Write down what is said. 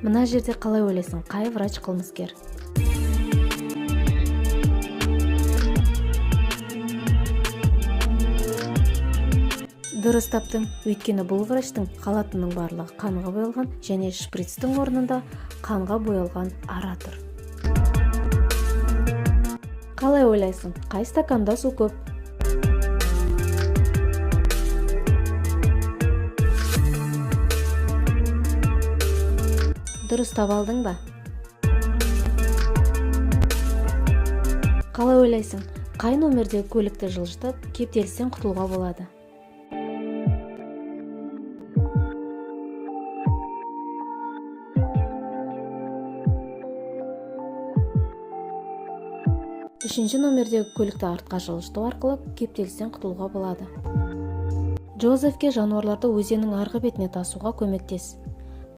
Мына жерде қалай ойлайсың, қай врач қылмыскер? Дұрыс таптың, өйткені бұл врачтың халатының барлығы қанға боялған және шприцтің орнында қанға боялған ара тұр. Қалай ойлайсың, қай стаканда су көп? Дұрыс таба алдың ба? Қалай ойлайсың, қай номердегі көлікті жылжытып, кептелістен құтылуға болады? Үшінші номердегі көлікті артқа жылжыту арқылы кептелістен құтылуға болады. Джозефке жануарларды өзеннің арғы бетіне тасуға көмектес.